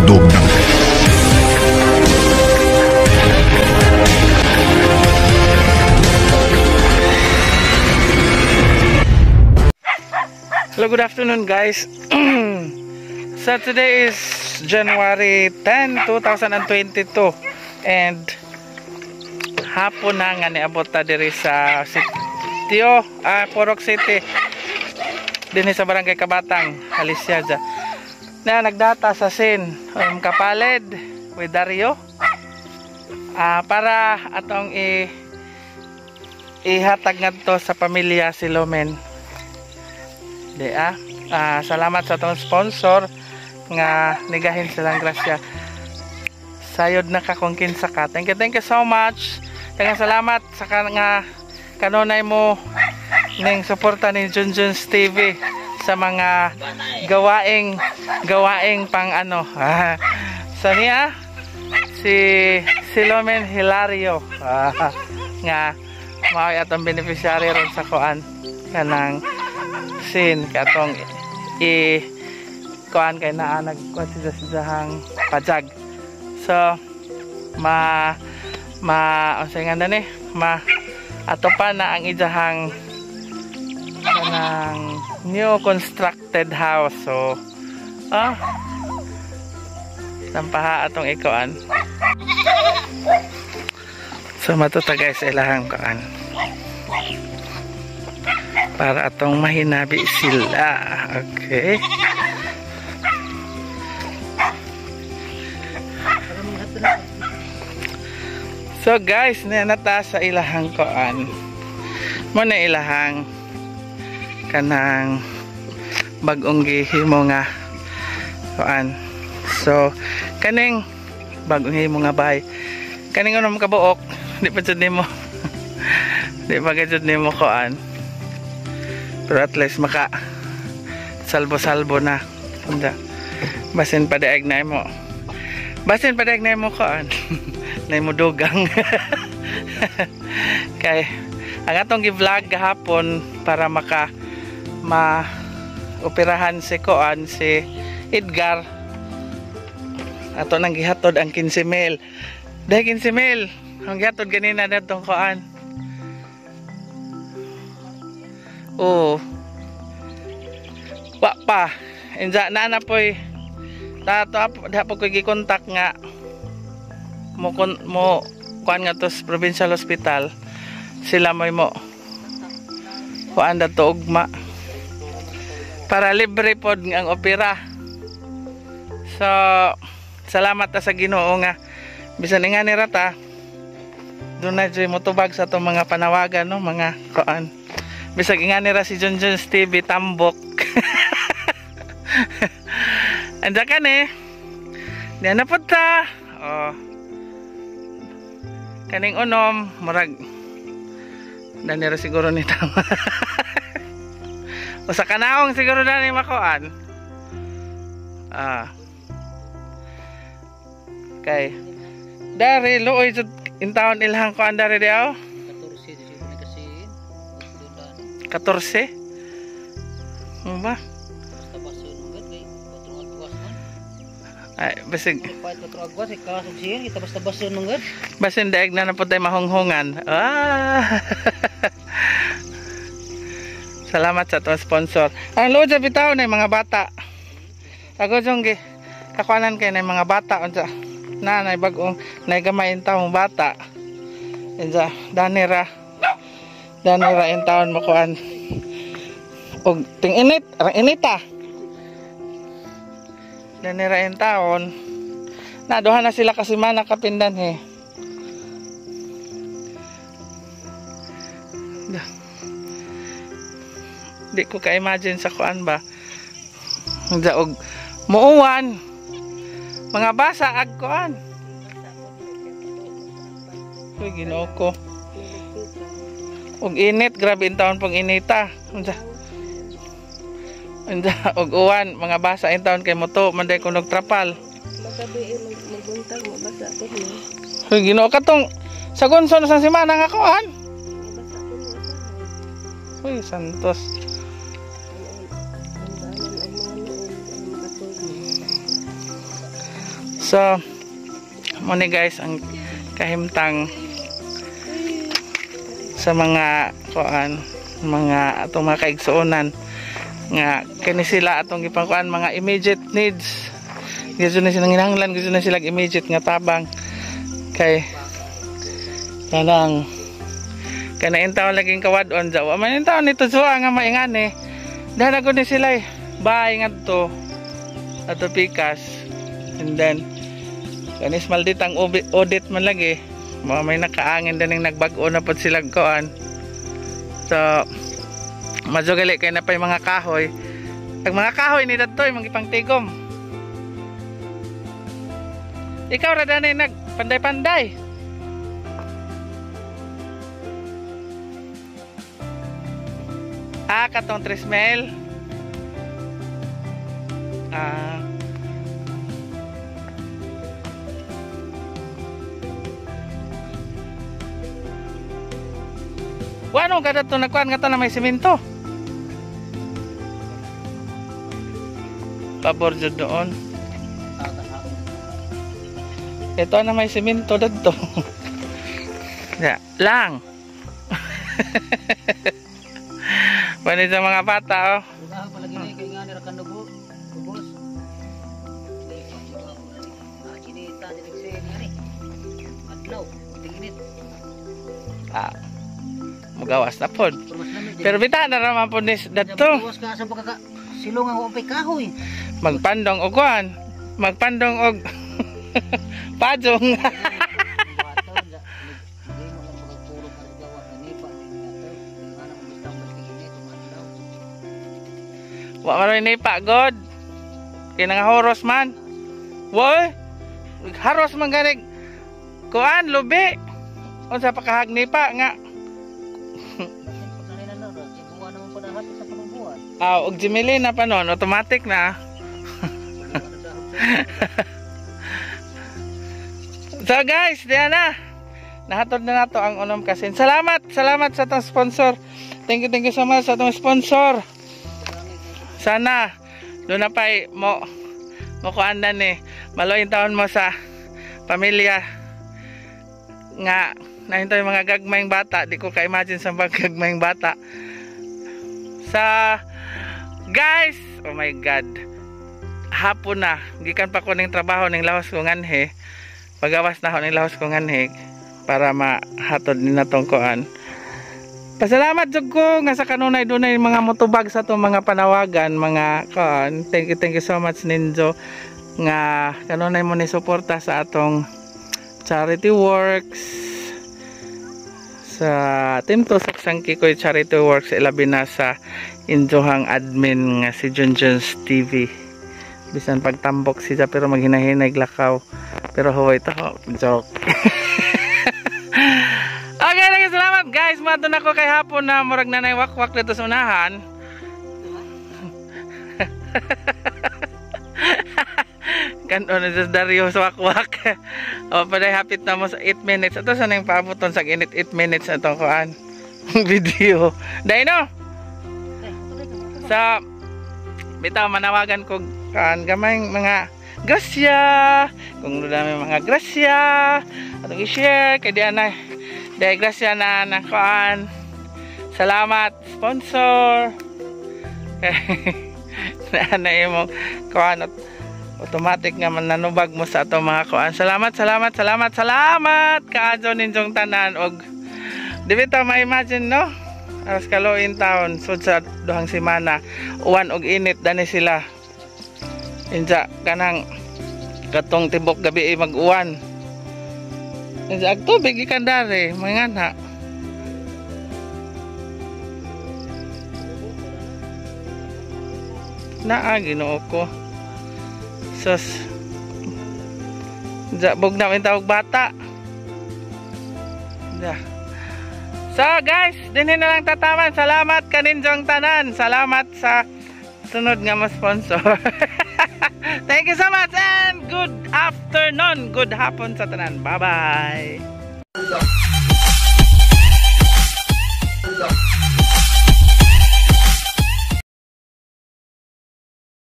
Handom. Hello, good afternoon, guys. So today is January 10, 2022 and hapon na nga niabot ta diri sa sitio, Purok City, dinhi sa Barangay Kabatang, Alicia dya. Na nagdata sa sin kapalid with Dario para atong ihatag ngadto sa pamilya si Lomen. Di salamat sa atong sponsor nga nigahin silang grasya. Sayod na ka kung kinsa ka. Thank you so much. Daghang salamat sa nga kanunay mo ning suporta ni Junjun's TV sa mga gawaing pang ano. Sa niya si Lomen Hilario nga mao'y atong beneficiary ron sa kuan kanang sin katong i kuan kay naa nagkuan sila sa siyahang pajag. So ma ma unsay nga ni ma ato pa na ang ijahang kanang new constructed house. So sampaha atong ikuan. So matuta guys ilahang kuan para atong mahinabi sila. Okay. So guys, nata sa ilahang koan. Mo na ilahang kanang bagong gihimo nga koan. So kaning bagong himo nga bahay. Kaning unom ka buok, di pa jud nimo. Di pa jud nimo koan. Pero at least maka salbo-salbo na. Unda. Basin pa daig na mo. Basin pa daig na mo koan. Na mo dugang. Kay ang atong gi-vlog gahapon para maka ma operahan si koan si Edgar. Ato nang gihatod ang 15 mil. Dahil 15 mil ang gihatod ganina natong koan. Oh. Wa pa. Inja na na poy. Tato diha po koy gikontak nga mo kuan nga to sa Provincial Hospital. Sila moy mo kuan dato ugma. Para libre pod ang opera. So salamat ta sa Ginoo nga bisan nga ni rata dunay jud motubag sa atong mga panawagan no, mga kuan. Bisag nga nira si Junjun's TV tambok. Andiyan ka ni. Diyan na po ta. Oh. Kaning unom, murag danira siguro ni tama. O sa kanaong siguro na ni makuan. Kay dari luoy jud intawon ilhang kuan dari diaw. 14. Ano ba? Ay, basig. Basin daig na po tayo mahunghungan. Salamat sa atong sponsor. Ang luod sa bitaw na mga bata. Ako jong kakuanan kay na mga bata unsa. Na nay bag-ong nay gamay intawong bata. Unsa danira. Danira in taon mo kuan. Og ting init, arang inita. Danira in taon. Na duha na sila kasi mana kapindan he. Di ko ka-imagine sa kuan ba. Unsa og muuwan. Mga basa ag kuan. Uy, Ginoo ko. Og init, grabe in taon pong inita. Unsa? Unsa og uwan, mga basa in taon kay moto, manday kunog trapal. Magabi magbuntag mabasa ko ni. Uy, Ginoo katong sa gunson sa semana nga kuan. Uy, Santos. So mo ni guys ang kahimtang sa mga kuan, mga atong mga kaigsuonan nga kini sila atong gipangkuan mga immediate needs. Gusto na sila nginahanglan, gusto na sila immediate nga tabang kay kanang kanain taon laging kawad-on jawa man in taon nito suwa nga maingani dahil ako ni sila bye ngadto ato pikas. And then kanis malditang audit man lagi mga may nakaangin din yung nagbag-o na pod sila kuan. So madyo gali kay na pa yung mga kahoy. Ang mga kahoy ni dadtoy mangipangtigom. Ikaw ra danay nagpanday-panday. Ah, katong trismel. Ah. Wano kada to nagkuan nga to na may semento. Pabor jud doon. Ito na may semento dadto. Ya, lang. Panit sa mga bata oh. Ah. Mugawas na pod. Pero bita na raman pod ni dadto. Silong ang umpay kahoy. Magpandong og kuan. Magpandong og pajong. Wa man ni pa god. Kay nangahoros man. Woy. Haros man ganig kuan lubi. Unsa pa kahagni pa nga. Ah, og Jimili na pa noon, automatic na. So guys, diyan na. Nahatod na nato ang unom kasin. Salamat, salamat sa atong sponsor. Thank you so much sa atong sponsor. Sana doon na pa'y mo kuan na ni maluoy taon mo sa pamilya nga nahinto yung mga gagmayng bata. Di ko ka-imagine sa mga gagmayng bata. Sa guys, oh my God, hapon na. Gikan pa ko ning trabaho ning lawas ko nganhi. Pagawas na ako ning lawas ko nganhi para mahatod ni natong kuan. Pasalamat jud ko nga sa kanunay dunay mga motubag sa atong mga panawagan, mga kuan. Thank you so much ninyo nga kanunay mo ni suporta sa atong charity works sa Team Tusok Sang Kikoy Charity Works, ilabi na sa injohang admin nga si Junjun's TV. Bisan pagtambok siya pero maghinahinay lakaw. Pero huwag ito, joke. Okay, lagi salamat guys. Mato na ko kay hapon na murag nanay wakwak dito sa unahan. Kanon na sa Dario sa wakwak. O paday hapit na mo sa 8 minutes. Ato sa nang paaboton sa init 8 minutes na itong kuan video. Dahil no? Sa bitaw manawagan ko kan gamay mga grasya. Kung dami mga grasya atong i-share kay di anay. Dahil grasya na nakuan. Salamat sponsor. Na imong kuan automatic nga mananubag mo sa atong mga kuan. Salamat, salamat, salamat, salamat kaadyo ninyong tanan og di bitaw ma-imagine no. Aras kaloin taon sud sa duhang semana uwan og init dani sila. Inja kanang katong tibok gabi mag-uwan. Inja ag tubig ikan dare mga na. Naa Ginoo ko. Sus. Inja bug na tawag bata. Inja. So guys, dinhi na lang tataman. Salamat kaninjong tanan. Salamat sa sunod nga mo sponsor. Thank you so much and good afternoon. Good hapon sa tanan. Bye-bye.